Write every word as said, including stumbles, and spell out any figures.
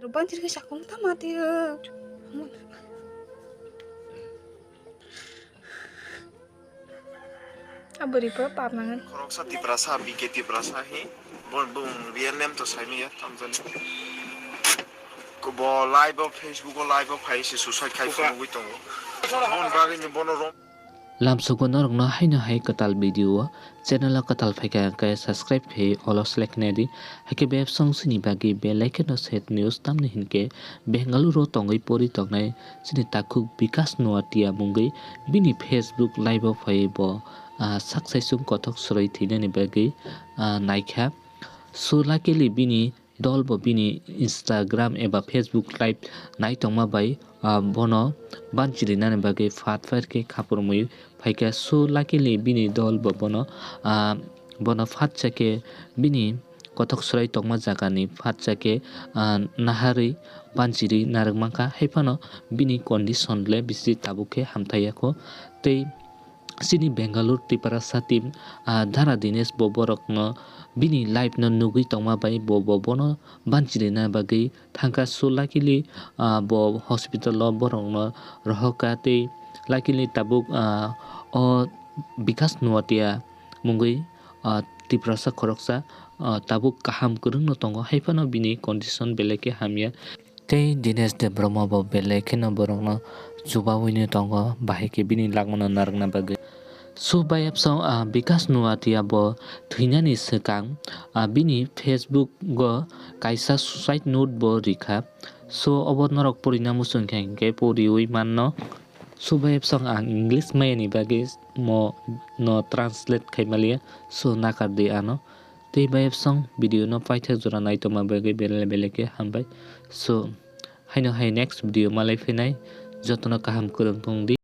Banjir khe sakong ta mati o. Abori pura pap nangan. Khoroksa Tiprasa, B K Tiprasa he. Bo, bung real name to saimaya, tamjani. Ko bo live o, Facebook o live o phai se suicide khai phunugwi tongo. Bon bagwi ni bono rom. Lamsogo norokno haino hai kwtal video o channel o kwtal phaikha hwnkhe subscribe khai olo select khnai di. Haikhe bebsong sini bagwi bell icon no set news tamni hinkhe Bengaluru o tongwi pori tongnai chini takhuk Bikas Noatia mungwi bini Facebook live o phai bo, ah, sak saisung kothok swrwi thwinani bagwi, ah, naikha. So luckily bini dol bo bini Instagram eba Facebook live nai tongma bai, ah, bono banchirinani bagwi phat phair khe khapurmui phaikha. So luckily bini dol bo bono, ah, bono phatsa khe bini kothok swrai tongma jagani phatsa khe, ah, naharwi banchiri narwk mankha. Haiphano bini condition le bisi tabuk khe hamthai yakho. Tei chini Bengaluru Tiprasa team, ah, Dhara Dinesh bo borokno bini live no nugwi tongma bai bo, bo bono banchirina bagwi thangkha. So luckily, ah, bo hospital o borokno rohorkha tei luckily tabuk, ah, o Bikas Noatia mungwi, ah, Tiprasa khoroksa, ah, tabuk kaham kwrwngno tongo, haiphano bini condition belai khe hamya. Tei Dinesh Debbarma bo belai kheno borokno chubawino tongo, bahai khe bini lagmano narwkna bagwi. So bayapsong, ah, Bikas Noatia bo thwinani swkang, ah, bini Facebook o kaisa suicide note bo rikha. So obo norok porina muchung khe hinkhe poriwi manno. So bayapsong ang English mayani bagwi mo no translate khai maliya. So nakardi ano. Tei bayapsong video no paithak jora naitokma bagwi belai belai khe hambai. So, haino hai next video malai phinai, jotono kaham kwrwng tong di.